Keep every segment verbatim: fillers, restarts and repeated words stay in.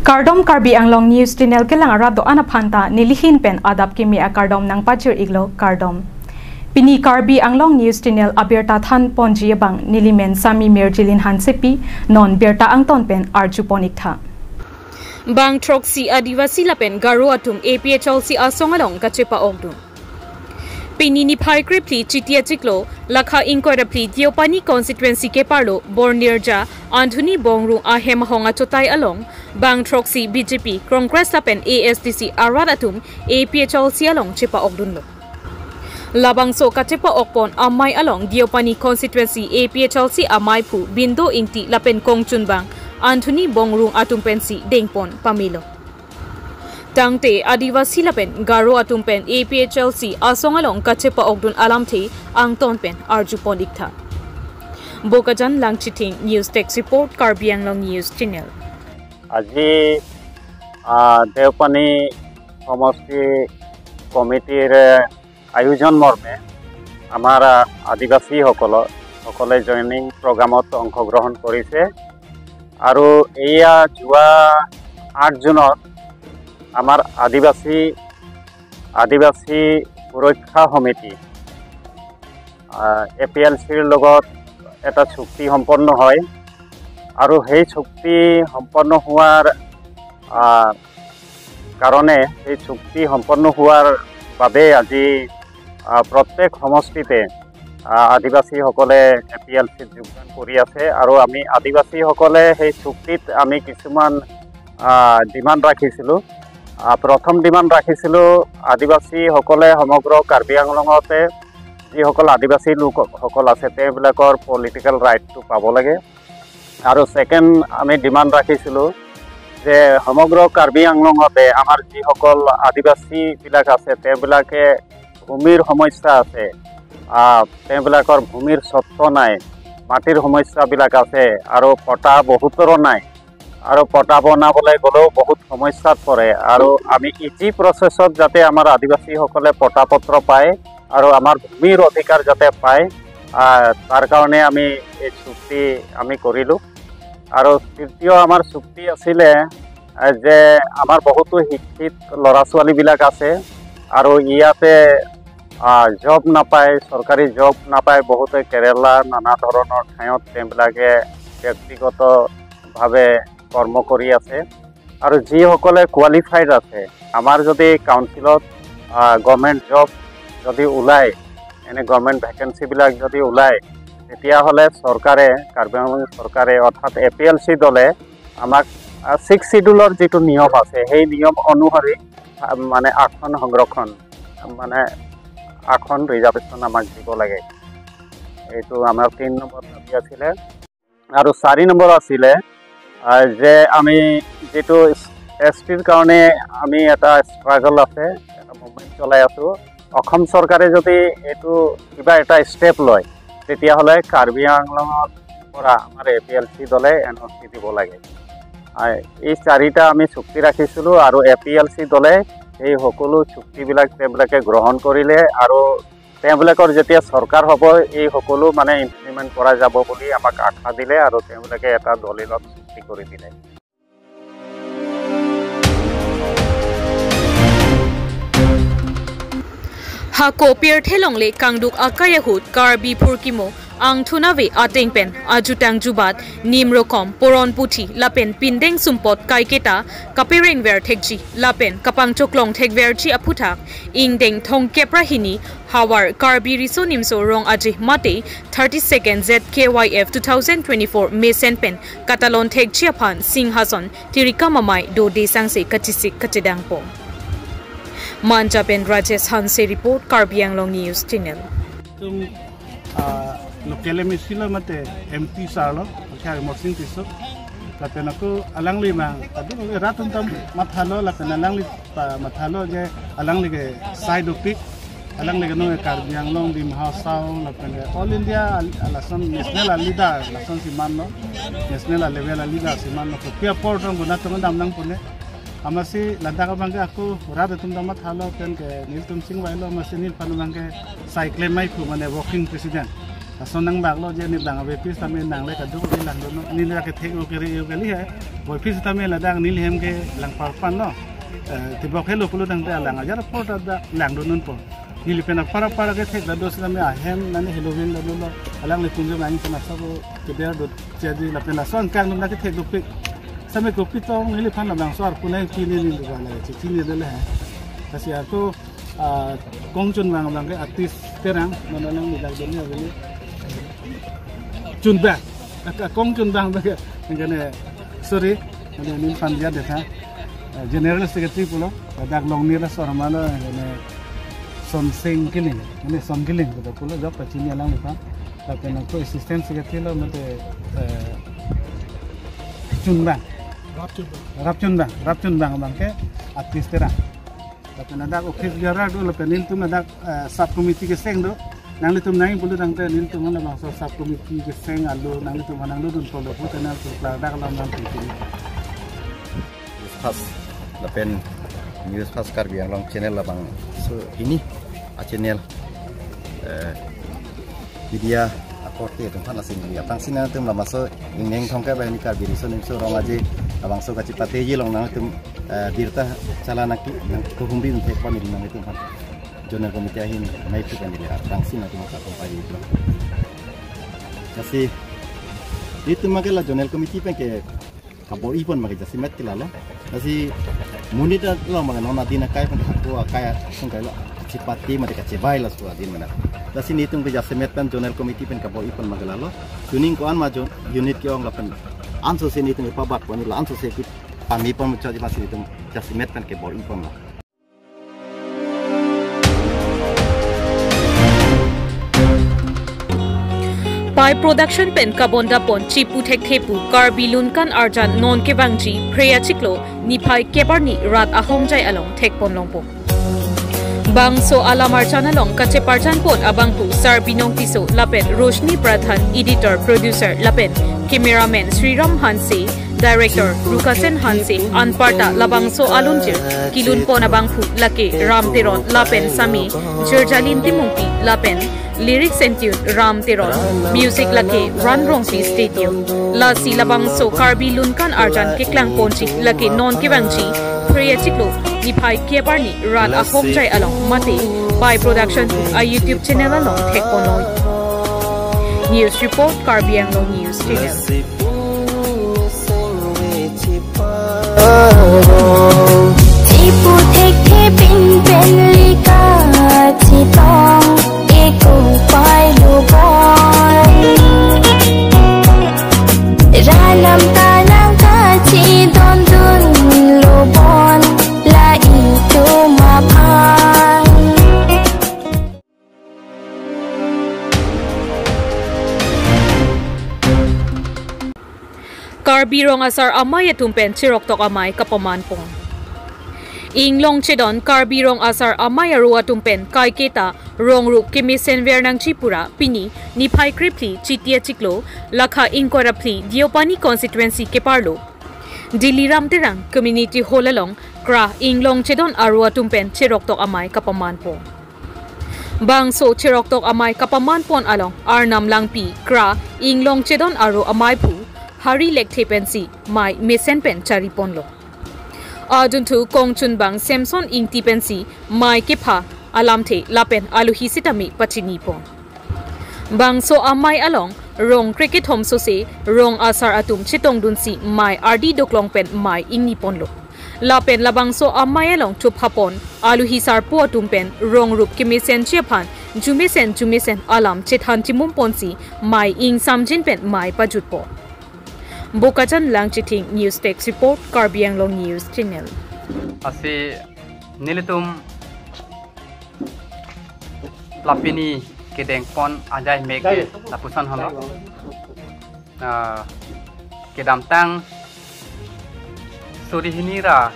Kardom, Karbi Anglong News Channel kelang arat do-an aphan ta nelihin pen adap kimi akardom nangpachir-iklo, kardom. Pini Karbi Anglong News Channel abirta than ponji abang nelimen Sami Mirjilin Hansepi, non birta angton pen arju pon-iktha. Bang throksi Adivasi lapen Garo atum A P H L C asong along kachepa-okdun. Pini niphai krephli Chiti achiklo, lakha ingkoi ra phli Deopani constituency keparlo Bornirja Anthony Bongrung ahem ahong achotai along, bang throksi B J P, Congress lapen A S D C arat atum A P H L C along chepa-okdunlo. Labangso kachepa-okpon amei along Deopani constituency A P H L C ameiphu Bindo Ingti lapen kongchunbang Anthony Bongrung atum pensi dengpon pamelo. Tangte Adivasi lapen Garo atum pen A P H L C asong along kachepa-okdun alamthe angton pen arju pon-iktha. Bokajan Langchithing, News Desk Report, Karbi Anglong News Channel. আজি আহ, দেওপানী সমষ্টি কমিটিৰ আয়োজন মৰ্মে আমাৰ আহ, আদিবাসীসকলৰ সকলে জইনিং প্ৰগ্ৰামত অংশগ্ৰহণ কৰিছে। আৰু এয়া যোৱা আঠ জুনত আমাৰ আদিবাসী আদিবাসী সুৰক্ষা সমিতি এ পি এল চিৰ লগত এটা চুক্তি সম্পন্ন হয়। আৰু সেই চুক্তি সম্পন্ন হোৱাৰ আহ, কাৰণে, সেই চুক্তি সম্পন্ন হোৱাৰ বাবে আজি আহ, প্ৰত্যেক সমষ্টিতে আহ, আদিবাসীসকলে এ পি এল চিত যোগদান কৰি আছে। আৰু আমি আদিবাসীসকলে সেই চুক্তিত আমি কিছুমান ডিমাণ্ড ৰাখিছিলোঁ। আহ, প্ৰথম ডিমাণ্ড ৰাখিছিলোঁ, আদিবাসীসকলে সমগ্ৰ কাৰ্বি আংলঙতে যিসকল আদিবাসী লোকসকল আছে, তেওঁবিলাকৰ পলিটিকেল ৰাইটটো পাব লাগে। আৰু ছেকেণ্ড, আমি ডিমাণ্ড ৰাখিছিলোঁ যে সমগ্ৰ কাৰ্বি আংলঙতে আমাৰ যিসকল আদিবাসীবিলাক আছে, তেওঁবিলাকে ভূমিৰ সমস্যা আছে, আহ, তেওঁবিলাকৰ ভূমিৰ স্বত্ব নাই, মাটিৰ সমস্যাবিলাক আছে আৰু পটা বহুতৰো নাই। আৰু পটা বনাবলৈ গ'লেও বহুত সমস্যাত পৰে। আৰু আমি ইজি প্ৰচেছত যাতে আমাৰ আদিবাসীসকলে পটা পত্ৰ পায় আৰু আমাৰ ভূমিৰ অধিকাৰ যাতে পায়, আহ, তাৰ কাৰণে আমি এই চুক্তি আমি কৰিলোঁ। আৰু তৃতীয় আমাৰ চুক্তি আছিলে, আহ, যে আমাৰ বহুতো শিক্ষিত ল'ৰা ছোৱালীবিলাক আছে আৰু ইয়াতে আহ, জব নাপায়, চৰকাৰী জব নাপায়, বহুতে কেৰেলা নানা ধৰণৰ ঠাইত তেওঁবিলাকে ব্যক্তিগতভাৱে কৰ্ম কৰি আছে। আৰু যিসকলে কোৱালিফাইড আছে, আমাৰ যদি কাউন্সিলত গভৰ্ণমেণ্ট জব যদি ওলায়, এনে গভৰ্ণমেণ্ট ভেকেঞ্চিবিলাক যদি ওলায়, তেতিয়াহ'লে চৰকাৰে, কাৰ্বি আংলং চৰকাৰে অৰ্থাৎ এ পি এল চি দলে আমাক ছিক্স শ্বিডিউলৰ যিটো নিয়ম আছে, সেই নিয়ম অনুসৰি আহ, মানে আসন সংৰক্ষণ, মানে আসন ৰিজাৰ্ভেশ্যন আমাক দিব লাগে। এইটো আমাৰ তিনি নম্বৰ দাবী আছিলে। আৰু চাৰি নম্বৰ আছিলে, আহ, যে আমি যিটো এছ টিৰ কাৰণে আমি এটা ষ্ট্ৰাগল আছে, এটা মুভমেণ্ট চলাই আছোঁ। অসম চৰকাৰে যদি এইটো কিবা এটা ষ্টেপ লয়, তেতিয়াহ'লে কাৰ্বি আংলঙৰ পৰা আমাৰ এ পি এল চি দলে এন অ' চি দিব লাগে। আহ, এই চাৰিটা আমি চুক্তি ৰাখিছিলোঁ আৰু এ পি এল চি দলে এই সকলো চুক্তিবিলাক তেওঁবিলাকে গ্ৰহণ কৰিলে আৰু তেওঁবিলাকৰ যেতিয়া চৰকাৰ হ'ব, এই সকলো মানে ইমপ্লিমেণ্ট কৰা যাব বুলি আমাক আশা দিলে আৰু তেওঁবিলাকে এটা দলিলত চুক্তি কৰি দিলে। Hako pirthe longle kangduk akai ahut Karbi phurkimo angthunave ateng pen ajutang jubat, nimrokom, poron puthi lapen pindeng sumpot kaiketa kaperengver thekji lapen kapangchoklong thekverji aphuthak ingdeng thomkep ra hini havar Karbi Riso Nimso Rong Aje mate thirty-second Z K Y F two thousand twenty-four mesen pen katalon thekji aphan Singhason Tirikam Amei Dode Sangse kachesik kachedangpo. Manja pen Rajesh Hanse report, Karbi Anglong News Channel. Tum, ah, local M A C lo mate M P sir lo, kya Amarsing Tisso. Lapen ako alangli mang, tadi mo rat atum ta mathalo, lapen alangli ta mathalo je alangli ke side opik, alangli ke no Karbi Anglong, Dima Hasao, lapen ke All India al-, alason national a leader, alason si manlo, national a level a leader si manlo. Kopi apor tong guna tong dam nangpo ne. Amatsi ladak abang ke ako rat atum ta mathalo pen ke nelitum chingvailo, amatsi neliphan abang ke sai klem mei phu mane working president. Lason nangbak lo je neli bang ave pi sitame nangle kaduk ke langdun non. Neli ke thek lo kiri yo kali hai. Boi pi sitame ladak neli hem ke lang parpan lo. Eh, tibok helo pulo tangte alang ajar apor ta dak langdun non po. Neli pen apar apar ke thek dado sitame ahem nani helo vin dado lo. Alangli punjo mangi pen asap keber do jadi lapen lason kang num ke thek dopik. Sitame kopi tong neliphan labangso arpu nangpi neli neli bala chichi neli le hai. Lasi ako, ah, kongchunbang abang ke artist Terang, non alang neli dak doni avili. Chunbang. Ak-, akongchunbang bang ke. Nengkene, sorry. Nengkene neliphan dia detha. Eh, General Secretary pulo. Dak Longnir Sorma lo, nengkene Sonsing Killing. Nengkene Son Killing pulo, pulo jok pachini alangliphan. Lapen ako Assistant Secretary lo mate, eh, Chunbang. Rap Chunbang. Rap Chunbang, Rap Chunbang abang ke artist Terang. Lapen ladak office bearer do, lapen nelitum ladak, eh, sub committee keseng do. Nanglitum nangji pulo tangte nelitum labangso sub committee keseng alo nanglitum nanglo dun polo pu channel tu klardak alam nangpi. News Fast lapen News Fast Karbi Anglong channel labangso hini a channel, eh, media akorte atum aphan asing media. Aphrangsi nangtum labangso ingning thongke banghini Karbi Riso Nimso Rong Aje labangso kachepateji along nangtum, eh, birta chala nangki nangkehumri nangthek pon nangtum aphan Zonal Committee ahin nangtum aphan neli aphrangsi nangtum aphan payung lo. Lasi nelitum ma ke la Zonal Committee pen ke kabor-i pon ma ke jasemet ke lalo. Lasi monit lo ma ke non adin akai pen hako akai asong kai lo. Chepate mate kachebai laso adin mena. Lasi nelitum ke jasemet pen Zonal Committee pen kabor-i pon ma ke lalo. Kuning ko-an ma zon-, unit ke-ong lapen ansose nelitum kepabak pon lo, ansose kepame pon muchot lasi nelitum jasemet pen kebor-i pon lo. Pai Production pen kabondapon Chipu Thekthe pu Karbi Lunkan Arjan non kevangji Phre achiklo niphai kep arni rat ahongjai along thekpon longpo. Bangso alam arjan along kacheparjanpon abangphu Sarbinong Tisso lapen Roshni Pradhan, editor, producer lapen cameraman Sriram Hanse, director Rukasen Hanse, anparta labangso alunjir kelunpon abangphu lake Ram Teron lapen Sami, Jirjalin Timungpi lapen lyrics and tune Ram Teron, music lake Ran Rongpi Studio. Lasi labangso Karbi Lunkan Arjan keklangponji lake non kevangji Phre achiklo niphai kep arni rat ahongjai along mate Pai Production a YouTube channel along thekpon noi. News report, Karbi Anglong News Channel. Chipu Thekthe pin pen lika chetong, eko pai lubon. Ranam tanang kachedondun lubon, la itum aphan. Karbi Rong Asar Amei atum pen cheroktok amei kapamanpon. Inglong chedon Karbi Rong Asar Amei aro atum pen kaiketa rong rup kemesen ver nangji pura pini niphai krephli Chiti achiklo lakha ingkoi ra phli Deopani constituency keparlo Diliram Terang Community Hall along kra inglong chedon aro atum pen cheroktok amei kapamanpon. Bangso cheroktok amei kapamanpon along Arnam Langpi kra inglong chedon aro ameiphu Hari Lekthe pensi mei mesen pen chariponlo. Adunthu kongchunbang Samson Ingti pensi mei kepha alamthe lapen aluhi sitame pachinipon. Bangso amei along rong krekethom sose rong asar atum chetongdunsi mei ardi doklong pen mei ingniponlo. Lapen labangso amei along chophapon aluhi sarpo atum pen rong rup kemesenji aphan jumesen jumesen alam chethan chimumponsi mei ingsamjin pen mei pajutpon. Bokajan Langchithing, News Desk Report, Karbi Anglong News Channel. Lasi nelitum la pini kedengpon ajai mek ke lapuson henlo. Ah, kedamtang suri hini ra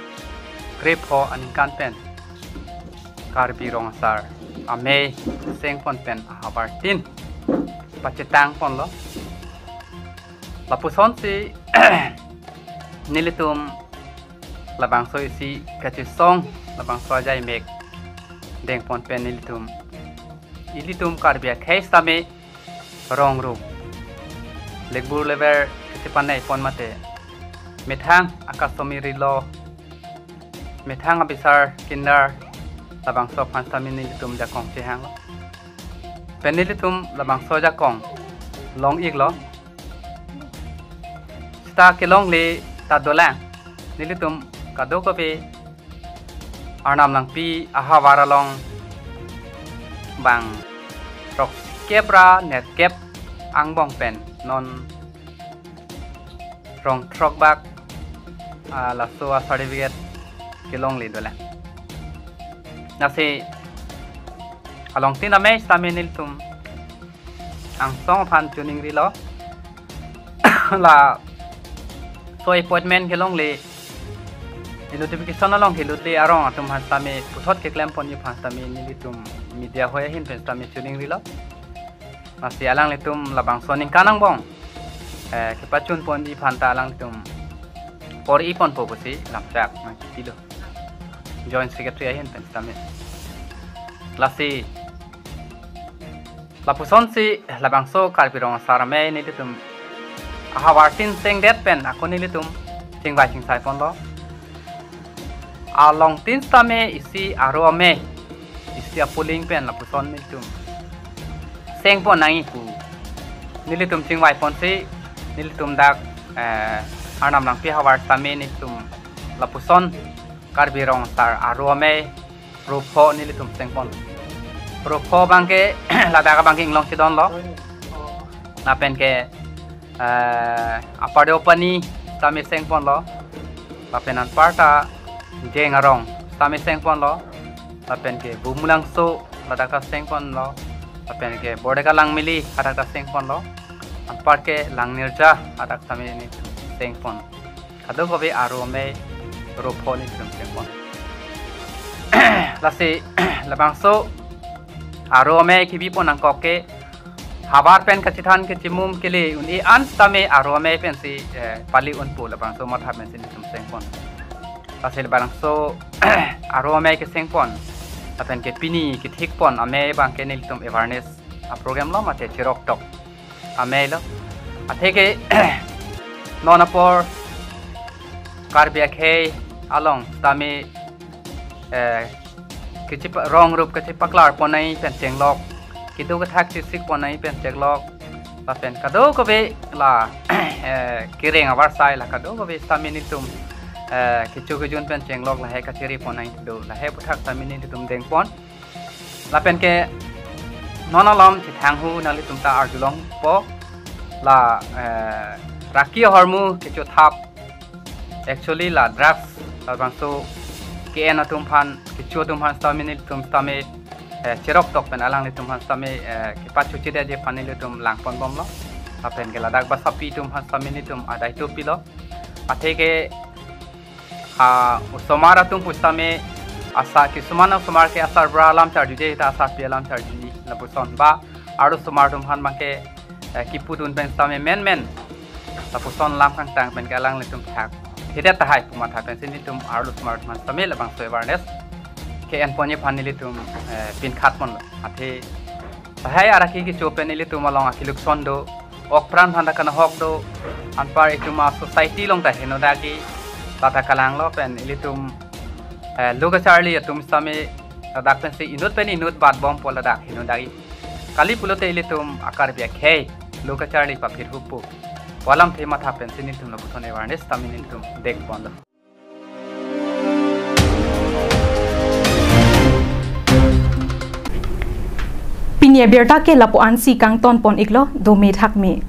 krepho aningkan pen Karbi Rong Asar Amei sengpon pen ahavar tin pachetangponlo. Lapusonsi nelitum labangso isi kachesong labangso ajai mek dengpon pen nelitum ilitum Karbi akhei sitame rong rup, lekbur lever kachepane pon mate, methang akasomiri lo, methang abisar kindar, labangso aphan sitame nelitum jakong chehanglo. Pen nelitum labangso jakong long-iklo. Seta kelongle ta dolang. Nelitum kadokave Arnam Langpi ahavar along bang throkkep ra nerkep angbong pen non rong throk bak, ah, laso a-certificate kelongle dolang. Lasi alongtin amei sitame nelitum angsong aphan choningrilo. Laso appointment kelongle, notification along kelut le arong atum aphan sitame puthot keklem ponji aphan sitame nelitum media hoi ahin pen sitame choningrilo. Lasi alanglitum labangso aningkan angbong, eh, kepachun ponji aphan ta alanglitum por-i ponpo pusi lamchak nangkipilo, Joint Secretary ahin pen sitame. Lasi lapusonsi labangso Karbi Rong Asar Amei nelitum ahavartin sengdet pen ako nelitum chingvai chingsai ponlo. Alongtin sitame isi aro amei, isi apuling pen lapuson nelitum seng pon nangji pu nelitum chingvai ponsi nelitum dak, eh, Arnam Langpi ahavar sitame nelitum lapuson Karbi Rong Asar Aro Amei porpho nelitum seng pon. Porpho abangke ladak abangke inglong chedonlo. Lapen ke, eh, Upper Deopani sitame seng ponlo. Lapen anparta Jeng Arong sitame seng ponlo. Lapen ke Bumulangso ladak ta seng ponlo. Lapen ke Bordeka Langmili ladak ta seng ponlo. Anpar ke Langnirja ladak sitame nelitum seng pon. Kadokave aro amei porpho nelitum seng pon. Lasi labangso aro amei kebi pon nangkok ke havar pen kachethan kachemum kele un-e an sitame aro amei pensi, eh, pali unpo labangso matha pensi nelitum seng pon. Lasi labangso aro amei keseng pon lapen ke pini kethik pon amei abangke nelitum awareness a-program lo mate cherok tok amei lo. Atheke non apor Karbi akhei along sitame, eh, kechepa-, rong rup kachepaklar pon nangji pen chenglok, kedo kethak chesik pon nangji pen chenglok, lapen kadokave la, eh, kereng avarsai la kadokave sitame nelitum, eh, kecho kejun pen chenglok lahei kachere pon nangji do, lahei aputhak sitame nelitum deng pon. Lapen ke non alom chethang hu nanglitum ta arjulongpo la, eh, raki ahormu kechothap. Actually la drugs labangso ke-en atum aphan, kecho atum aphan sitame nelitum sitame, eh, cherok tok pen alanglitum aphan sitame, eh, kepachochedetji aphan nelitum lang pon bomlo. Lapen ke ladak basapi atum aphan sitame nelitum adai to pilo. Atheke, ah, osomar atum pusitame asa, kisuman osomar ke asarbura alam charjude ta asarpi alam charju lapuson ba arlosomar atum aphan abangke, eh, kipudun pen sitame menmen lapuson alam kangtang pen ke alanglitum thakthedet tahai pu matha pensi nelitum arlosomar atum aphan sitame labangso awareness ke-en ponji aphan nelitum, eh, pinkhat ponlo. Athe tahai araki kecho pen nelitum along akilukson do, ok pran aphan ta kanahok do, anpar itum a-society along ta henodak-i, lata kalanglo pen ilitum, eh, lo kacharli atum sitame ladak pensi inut pen inut bat bompo ladak henodak-i. Kali pulote ilitum a-Karbi akhei lo kacharli paphirhupo pu alamthe matha pensi nelitum lapuson awareness sitame nelitum deng ponlo. Pini abirta ke lapu-ansi kangton pon-iklo, dome thakme.